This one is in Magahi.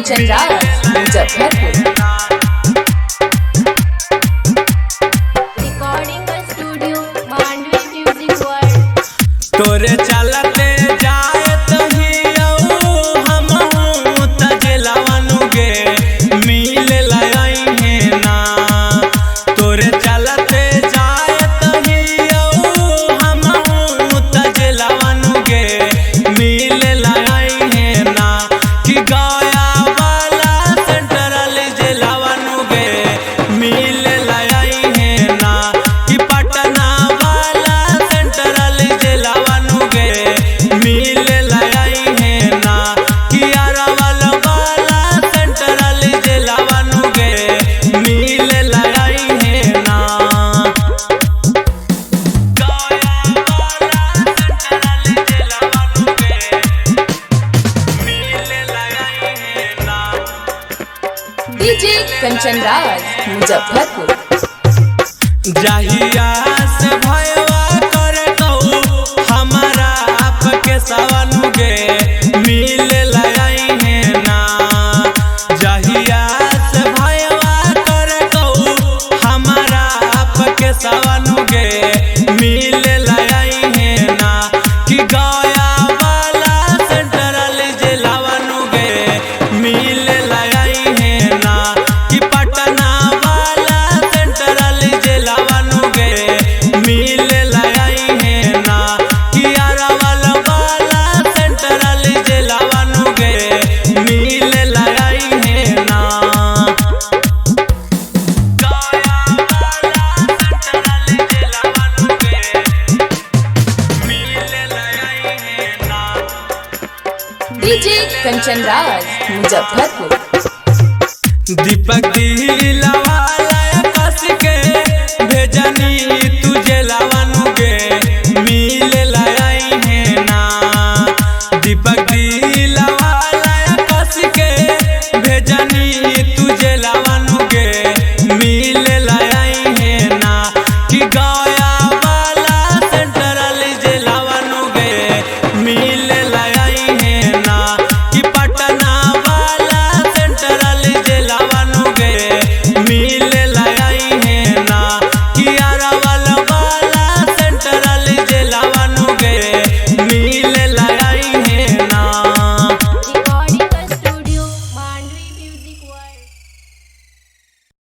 Kanchan Raj Muzaffarpur. Recording studio Mandvi music world. तोरे चलते जाए तहियौ हमहू त जेलवनु गे मिले लई हे ना। तोरे चलते जाए तहियौ हमहू त जेलवनु गे मिले लई हे ना। कि गया वाला सेंट्रल जेलवनु गे मिले लई हे ना। कि पटना वाला सेंट्रल जेलवनु गे मिले लई हे ना। कि अरवल वाला सेंट्रल जेलवनु गे मिले लई हे ना। गया वाला सेंट्रल जेलवनु गे मिले लई हे ना। डीजे कंचन राज मुजफ्फरपुर। जहिया से भयवा कर कहू हमारा आपके सवनु गे मिले लई हे ना। जहिया से भयवा कर कहू हमारा आपके सवनु गे मिले लई हे ना। कि गया वाला सेंट्रल जेलवनु गे मिले लई हे ना। कि पटना वाला सेंट्रल जेलवनु गे मिले लई हे ना। कि अरवल वाला सेंट्रल जेलवनु गे मिले लई हे ना। गया वाला सेंट्रल जेलवनु गे मिले लई हे ना। डीजे कंचन राज मुजफ्फरपुर। दीपक दिलवाला।